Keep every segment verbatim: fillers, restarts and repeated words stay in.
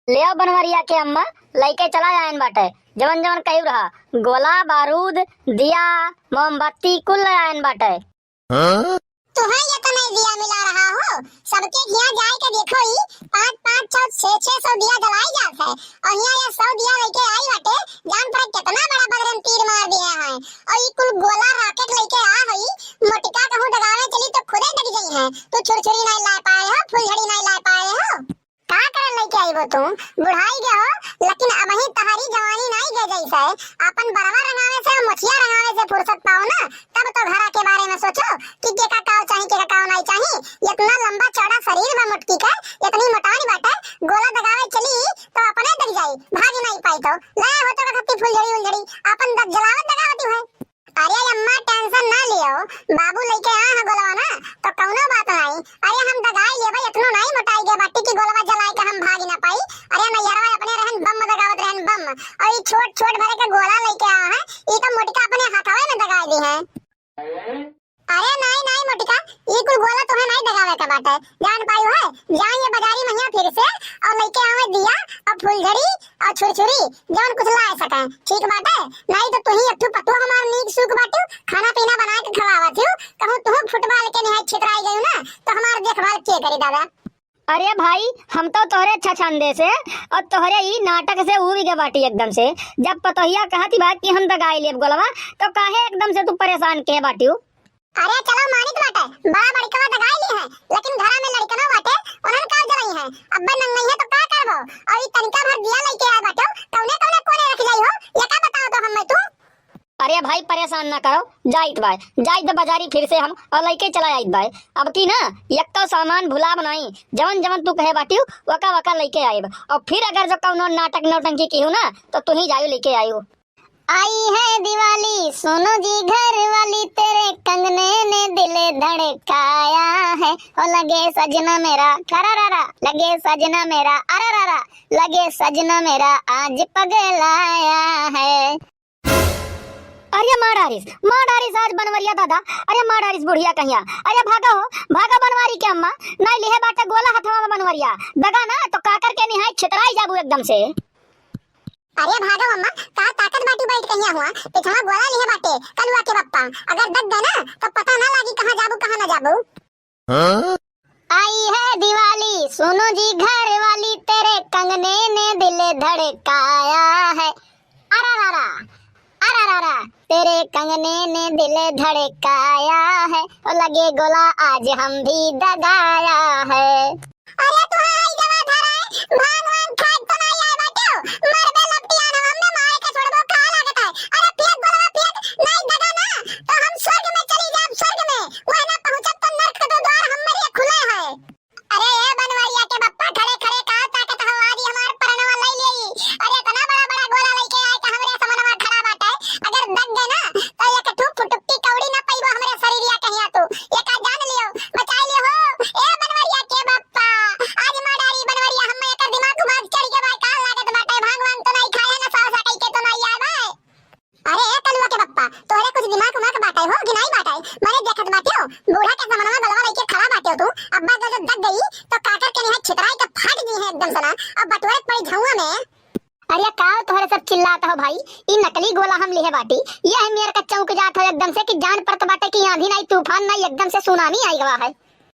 ले आओ बनवरिया के अम्मा, लइके चला आयन बाटे, जवन जवन कहियो रहा, गोला, बारूद, दिया, मोमबत्ती कुल ले आयन बाटे। हाँ? तुहैं ये तो नहीं दिया मिला रहा हो, सबके हियाँ जाए के देखो ही, पाँच पाँच सौ, छह छह सौ दिया जलाई जात है, और हियाँ ये सौ दिया लइके आई बाटे, जान पड़े कितना बड़ा बदरन तीर मार दिया है, और ये कुल गोला rocket लइके आ होई, मोटका कहूँ दगावे चली तो खुदे दग जाई है, तू छुरछुरी नहीं ला पाए हो, फुलझड़ी नहीं ला पाए हो। का करे लइके आइबो तू? बुढ़ाई गए हो, लेकिन अबहीं तहरी जवानी नाई गए जैसे। अपन बरवा रंगावे से, मोछिया रंगावे से फुर्सत पाओ ना, तब तो घरा के बारे में सोचो कि केका काव चाही, केका काव नाई चाही। इतना लंबा चौड़ा शरीर बा मोटकी का, इतनी मोटानी बाटे, गोला दगावे चली तो अपने दग जाई, भागी नाई पाई तो। ले हो तो कथी फुलझड़ी उलझड़ी, अपन दग जलावत दगावती है। अरे अम्मा, tension ना लियो, बाबू लइके आ है गोलवा ना, तो कौनो बात नाई। अरे हम दगाई लेबे, इतनो नाई मोटाई गए बाटी कि गोलवा जलाए के हम भाग ना पाई। अरे नैहरवा अपने रहन बम दगावत रहन बम, और ई छोट छोट भरे के गोला लइके आ है, ई तो मोटका अपने हथवे में दगाई दी है। अरे नाई नाई मोटका, ई कुल गोला तोहे नाई दगावे के बाटे, जान पाई है, जाई ये बाजारी महिया फिर से और लइके आवे दिया और फुलझड़ी और छुरछुरी, जौन कुछ लाए सके, ठीक बाटे? नाई तो तुही एक ठो पतोह हमार नीक सूख बाटू, खाना पीना बना के खवावत हूँ, कहूँ तुहू football के निहाय छितराई गयू ना, तो हमार देखभाल के करी दादा? अरे भाई, हम तो तोहरे छछंदे से और तोहरे ई नाटक से उबि गए बाटी एकदम से। जब पतोहिया कहत बा कि हम दगाई लेब गोलवा, तो काहे एकदम से तू परेशान के बाटियो? अरे चलो मानित बाटे, बड़ा बड़कवा दगाई ली है, लेकिन घरा में लड़कनो बाटे, उन्हन का जरई है। अब्बे नंगई है तो का करबो? और ई तनिका भर दिया लइके आए बाटे, कौने कौने कोने रख जाई हो, ये का बताओ तो हमें तू? अरे भाई परेशान ना करो, जाइत बाय, जाइत बाजारी फिर से हम और लइके चला आइत बाय। अब की ना, एक तो सामान भुलाब नाई, जवन जवन तू कहे बाटियो, वका वका लइके आइब। और फिर अगर जो कौनो नाटक नौटंकी की हो ना, तो तू ही जायू लइके आयू। आई है दिवाली, सुनो जी घर वाली, तेरे कंगने ने दिल धड़काया है। ओ लगे सजना मेरा, खरारारा, लगे सजना मेरा, अरारारा, लगे सजना मेरा, आज पगलाया है। अरे मार डारिस, मार डारिस आज बनवरिया दादा, अरे मार डारिस बुढ़िया कहिया। अरे भागा हो, भागा बनवारी के अम्मा, नाई लिहे बाटे गोला हथवा में बनवरिया, दगा ना तो काकर के निहाय छितराई जाबू एकदम से। अरे भागो अम्मा, का ताकत बाटी बैठ कहिया हुआ, पिछवा गोला लिहे बाटे, कलुआ के बप्पा। अगर दग गए ना, तो पता ना लागी कहाँ जाबू, कहाँ ना जाबू। हाँ? आई है दिवाली, सुनो जी घर वाली, तेरे कंगने ने दिल धड़काया है। अरारारा, अरारारा, तेरे कंगने ने दिल धड़काया है। ओ लगे गोला आज हम भी दगाया है। अरे तू आई जवा धराए, भांग वांग खाए तो नहीं आए बाटियो, मरबे लपटियान हम, हमें मारे के छोड़बो का लागत है। अरे फेंक गोलवा फेंक, नहीं दगा ना तो हम स्वर्ग में चली जाब, स्वर्ग में, वह ना पहुँचब तो नर्क के द्वार हमरे खुले है। अरे ए बनवरिया के बप्पा, खड़े खड़े का ताकत हो, आज हमार परनवा लई लेई। अरे इतना बड़ा बड़ा गोला लइके आए के हमरे समनवा खड़ा बाटे, अगर दग गए ना तो एक ठू फुटुक्की कौड़ी ना पइबो हमरे शरीरिया कहिया तू। ये का जान लियो, बचाई लियो हो। ए बनवरिया के बप्पा, आज मार डारी बनवरिया, हम एकर दिमाग उमाग चढ़ के भाई का लागत बाटे, भांग वांग तो नहीं खाए ना, साव सटई के तो नहीं आए भाई। अरे ए कलुआ के बप्पा, तोहरे कुछ दिमाग उमाग बाटे हो कि नहीं बाटे? मने देखत बाटे हो, बूढ़ा के समनवा गलवा लइके खड़ा बाटे हो तू। अब्बा अगर जब दग गई तो काकर के निहाय छितराई के फाट दी है एकदम से ना, अब बटोरे पड़ी झउआ में। अरे का तोहरे सब चिल्लात हो भाई? ई नकली गोला हम लिहे बाटी, ये है मेर का चौंक जात हो एकदम से कि जान परत बाटे कि आंधी नाई तूफान नाई एकदम से सुनामी आई गवा है।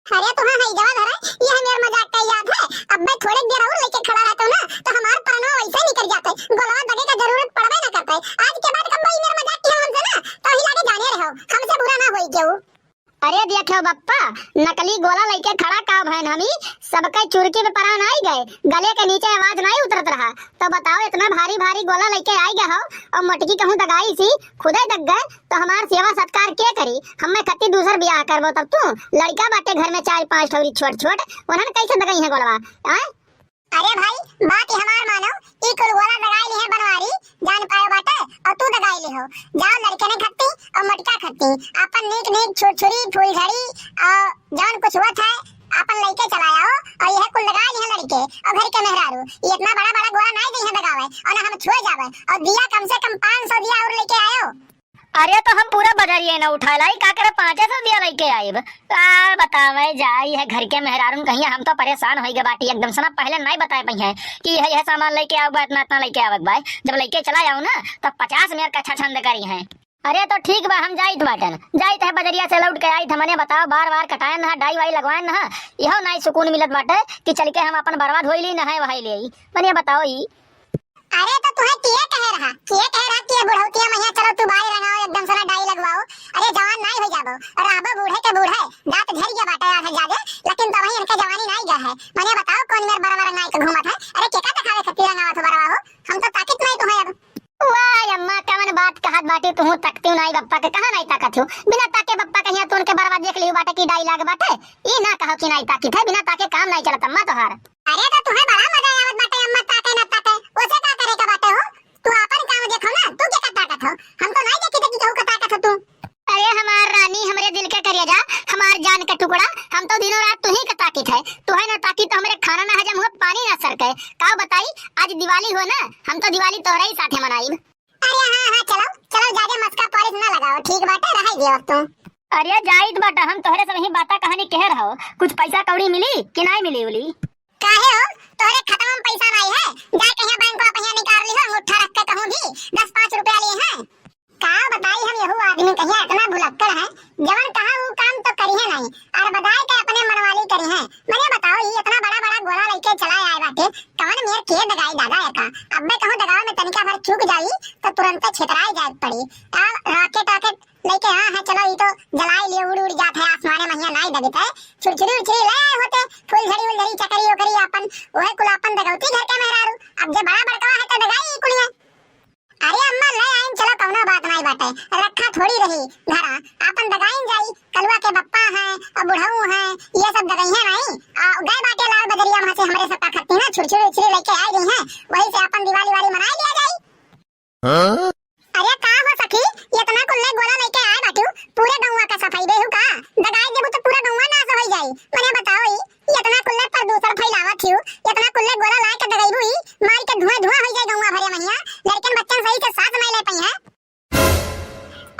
अरे तुहा है जवा धरे, ये है मेर मजाक का याद है। अब्बे थोड़े देर और लइके खड़ा रहतो ना तो हमार परनवा वैसे निकल जाते, गोलवा दगे का जरूरत पड़बे ना करते। आज के बाद कब्बो ई मेर मजाक किया हमसे ना तो ही लागे जाने रहो, हमसे बुरा ना होई केहू। अरे देखो बप्पा, नकली गोला लइके खड़ा का भैन हमी, सबके चुरकी पे परान आई गए, गले के नीचे आवाज नहीं उतरत रहा। तो बताओ, इतना भारी भारी गोला लइके आई गए हो और मोटकी कहूँ दगाई सी, खुदे दग गए, तो हमार सेवा सत्कार के करी? हमें खत्ती दूसर बियाह करबो तब तू, लड़का बाटे घर में चार पांच ठौरी छोट छोट, उन्हन कैसे दगई है गोलवा? आय? अरे भाई, बात ही हमार मानो, ई कुल गोला दगाई ली है बनवारी, जान पायो बाटे, और तू दगाई ली हो। जाओ लड़के ने खत्ती और मोटका खत्ती, अपन नीक नीक छुरछुरी, फूलझड़ी और जौन कुछ हुआ था, अपन लइके चला आओ, और यह कुल दगाई ली है लड़के और घर के मेहरारू। ये इतना बड़ा बड़ा गोला नहीं दी है दगावे, और ना हम छुए जावे, और दिया कम से कम पाँच सौ दिया और लेके आयो। अरे तो हम पूरा बजरिया न उठाए लाई, का करे पाँचे सौ दिया लइके आइब। का बतावे जाई है घर के मेहरारून कहिया, हम तो परेशान होई गए बाटी एकदम से ना, पहले नाहीं बताए पइहैं कि यह, यह सामान लइके आउब, इतना, इतना लइके आवत बाय। जब लइके चला आउब ना, तो पचास मेर कछा छंद करिहैं। अरे तो ठीक बा, हम जाइत बाटन, जाइत है बजरिया से लौट के आइत है। मने बताओ, बार बार कटायन ना, डाई वाई लगवायन ना, इहो नाहीं सुकून मिलत बाटे कि चल के हम अपन बरवा धोई ली, नहाए वहाए ली। मने बताओ ई। अरे तो तुहे किए कहे रहा, किए कहे रहा कि ये बुढ़ौतिया मैया चलो तू बारी रंगाओ, एकदम से ना डाई लगवाओ। अरे जवान नाहीं हो जाबो, रहबो बूढ़े के बूढ़े, दांत झड़ गया बाटे आज ज्यादा, लेकिन तबही इनके जवानी नाहीं गया है। मने बताओ कौन मेर बरवा रंगाई के घूमत है? अरे केका दिखावे खातिर रंगावत हो बरवा हो? हम तो ताकित नाहीं तुहे अब। वाह अम्मा, कवन बात कहत बाटी तुहू, तकतिउ नाई बप्पा के, कहाँ नाई ताकत हो? बिना ताके बप्पा कहिया तू उनके बरवा देख लियो बाटे कि डाई लाग बाटे, ई ना कहो कि नाई ताकित है, बिना ताके काम नाई चलत अम्मा तोहार। अरे तो तुहे बड़ा मजा आवत बाटे अम्मा ताके ना ताके, ओसे का करे का बाटे हो? तू आपन काम देखो ना, तू के का ताकत हो? हम तो नाई देखी थे कि केहू का ताकत हो तू। अरे हमार रानी, हमरे दिल के करेजा, हमार जान के टुकड़ा, हम तो दिनों रात तुही के ताकित है। तुहे ना ताकी तो हमरे खाना ना हजम हुआ, पानी ना सरके। का बताई, आज दिवाली हो ना, हम तो दिवाली तोहरे ही साथे मनाइब। अरे हाँ, हाँ, चलो, चलो, ज्यादा मस्का पॉलिश ना लगाओ, ठीक बाटे, रहे दियो अब तू। अरे जाइत बाटा, हम तोहरे सब ही बाता कहानी कह रहो, कुछ पैसा कौड़ी मिली कि नाई मिली उली? काहे हो, तोहरे खतवा में पैसा नाई है? जा कहिया बैंक में पहिया निकाल लिहो, अंगूठा रख के कहूँ भी, दस पाँच रुपया लिए हैं। का बताई हम, यहू आदमी कहिया इतना भुलक्कड़ है, जवन कहा ऊ काम तो करिहे नहीं, और बदाई के अपने मनवाली करिहे। मने बताओ, ई इतना बड़ा बड़ा गोला लेके चला आए बाटे, कवन मेर के दगाई दादा एका? अब्बे कहूँ दगावे में तनिका भर चूक जाई, तो तुरंते छितराई जाए पड़ी। आ, rocket, rocket लेके, हाँ, हाँ, चलो, ई तो जलाई लिए, उड़, उड़ जात है, आसमाने महिया नाई दबित है, छुरछुरी उछरी ले आए होते, फुलझड़ी उलझड़ी चकरी ओकरी आपन, ओहे कुल आपन दगौती घर के मेहरारू। अब जे बड़ा बड़कवा है तो दगाई ई कुलिया। अरे अम्मा, ले आइन, चलो, कौनो बात नाई बाटे, रखा थोड़ी रही घरा, आपन दगाइन जाई, कलुआ के बप्पा हैं और बुढ़ऊ हैं, ये सब दगइहे नाई। आ, गए बाटे लाल बजरिया वहाँ से हमरे सब का खत्ती ना छुरछुरी उछरी लेके आई रही हैं, वही से आपन दिवाली वाली मनाई लिया जाई। हाँ? अरे का हो सखी, इतना कुल्ले गोला लेके आए बाटू, पूरे गौवा का सफाई देहू का? दगाई देबू तो पूरा गौवा नाश होई जाई। मने बताओ ई, इतना कुल्ले प्रदूषण फैलावत हियो, इतना कुल्ले गोला लाए के दगईबू ई, मार के धुआं धुआं होई जाई गौवा भरे महिया, लड़कन बच्चन सही से सांस नहीं ले पइहे।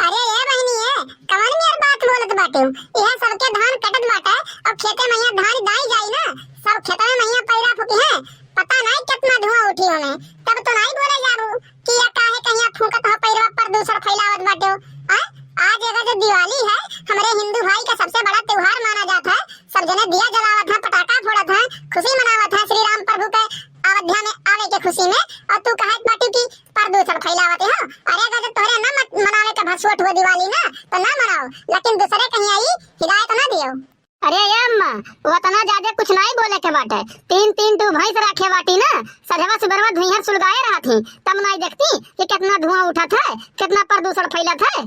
अरे ए बहिनी ए, कवन मेर बात बोलत बाटे? यह सबके धान कटत बाटे, अब खेते महिया धान दाई जाई ना, सब खेतवे महिया पैरा फूकी है, पता नहीं कितना धुआं उठी होने, तब तो नहीं बोले जाबू कि या काहे कहिया फूकत हो पैरवा, प्रदूषण फैलावत बाटे हो, हैं? आज अगर जो दिवाली है, हमरे हिंदू भाई का सबसे बड़ा त्योहार माना जात है, सब जने दिया जलावत हैं, पटाखा फोड़त हैं, खुशी मनावत हैं श्री राम प्रभु के अयोध्या में आवे के खुशी में, और तू कहत बाटू कि प्रदूषण फैलावत हो। अरे अगर जो तोहरे न मत मनावे के भसोट हो दिवाली ना, तो ना मनाओ, लेकिन दूसरे कहीं आई हिदायत ना दियो। अरे ए अम्मा, वो इतना ज्यादा कुछ नहीं बोले के बाटे। तीन तीन ठो भैंस रखे बाटी ना, सधवा सुबरवा धुइहर सुलगाए रहत ही, तब नहीं देखती कि कितना धुआं उठत है, कितना प्रदूषण फैलत है।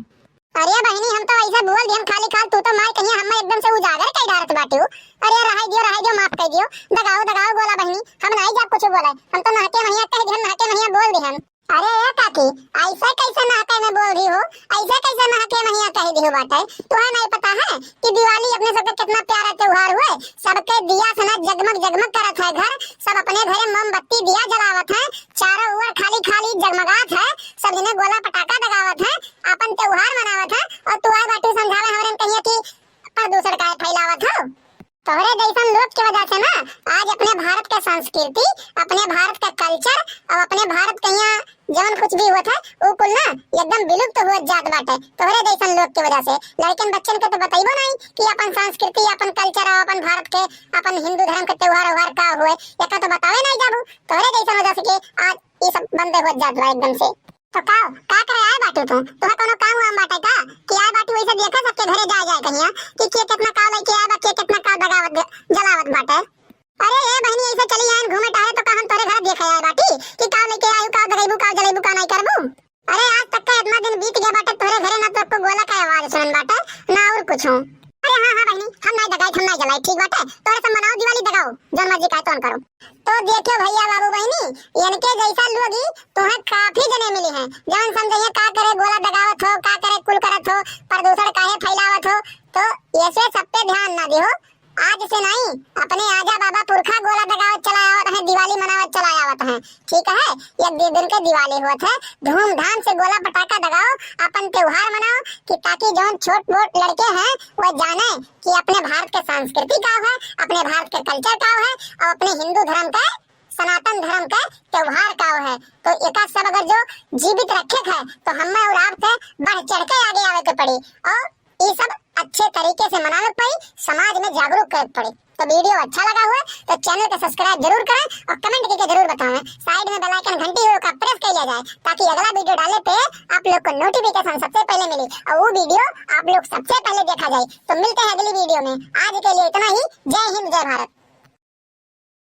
अरे बहिनी, हम तो ऐसे बोल दिहन खाली खाल, तू तो मार कहिया हमें एकदम से उजागर कर डारत बाटू। अरे रहाई दियो, रहाई दियो, माफ कर दियो, दगाओ दगाओ बोला बहिनी, हम नहीं जा कुछ बोले, हम तो नहके महिया कह दिहन, नहके महिया बोल दिहन। अरे ए काकी, ऐसे कैसे नहके में बोल रही हो? ऐसे कैसे नहके महिया कह दी हो बाटे? तुहे नहीं पता है कि दिवाली अपने सबके कितना प्यारा त्योहार हुए? सबके दिया से ना जगमग जगमग करत है घर, सब अपने घरे मोमबत्ती दिया जलावत हैं, चारों ओर खाली खाली जगमगात है, सब जने गोला पटाखा दगावत हैं, अपन त्योहार मनावत हैं, और तू आए बाटू समझावे हमरे कहिए कि प्रदूषण काहे फैलावत हो? तोहरे जैसन लोग के वजह से ना आज अपने भारत के संस्कृति, अपने भारत का culture और अपने भारत के यहाँ जवन कुछ भी होत है, उ कुल ना एकदम विलुप्त होत जात बाटे। तोहरे जैसन लोग के वजह से लड़कन बच्चन के तो बतइबो नहीं कि अपन संस्कृति, अपन culture और अपन भारत के, अपन हिंदू धर्म के त्योहार व्योहार का हुए, एका तो बतावे नहीं जाबू। तोहरे जैसन वजह से कि आज ये सब बंदे होत जात बा एकदम से। तो का, का करे आए बाटू तू? तोहे कोनो काम वाम बाटे का? कि आए बाटू वैसे देखा सबके घरे जाए जाए कहिया कि के कितना का लेके आए बा, के कितना का दगावत दे-, जलावत बाटे। अरे ए बहिनी, ऐसे चली आयन घूमे टहरे तो का हम तोरे घर देखे आए बाटी कि का लेके आयु, का दगैबू, का जलैबू, का नहीं करबू? अरे आज तक का इतना दिन बीत गया बाटे, तोरे घरे ना तो आपको गोला का आवाज सुनन बाटे, ना और कुछ हो। अरे हाँ, हाँ बहिनी, हम नहीं दगाई, हम नहीं जलाई, ठीक बाटे? तोरे सब मनाओ दिवाली, दगाओ, जौन मर्जी काहे तौन करो। तो देखो भैया बाबू बहिनी, इनके जैसा लोग ही तुम्हें काफी जने मिली हैं, जौन समझे का करे गोला दगावत हो, का करे कुल करत हो, प्रदूषण काहे फैलावत हो। तो ऐसे सब पे ध्यान ना दिहो, आज से नाहीं, अपने आजा बाबा पुरखा गोला दगावत चला आवत हैं, दिवाली मनावत चला आवत हैं, ठीक है? एक दो दिन के दिवाली होत है, धूमधाम से गोला पटाखा दगाओ, अपन त्योहार मनाओ, कि ताकि जौन छोट मोट लड़के हैं वो जाने कि अपने भारत के संस्कृति का है, अपने भारत के culture का है, और अपने हिंदू धर्म के, सनातन धर्म के त्योहार का है। तो एका सब अगर जो जीवित रखे है तो हमें और आपके बढ़ चढ़ के आगे आवे के पड़ी और ये सब अच्छे तरीके से मनावे के पड़ी, समाज में जागरूक करे के पड़ी। तो video अच्छा लगा हुआ तो channel का subscribe जरूर करें और comment करके जरूर बताएं। Side में bell icon घंटी हो का press कर लिया जाए ताकि अगला video डाले पे आप लोग को notification सबसे पहले मिले और वो video आप लोग सबसे पहले देखा जाए। तो मिलते हैं अगली video में, आज के लिए इतना ही। जय हिंद, जय भारत।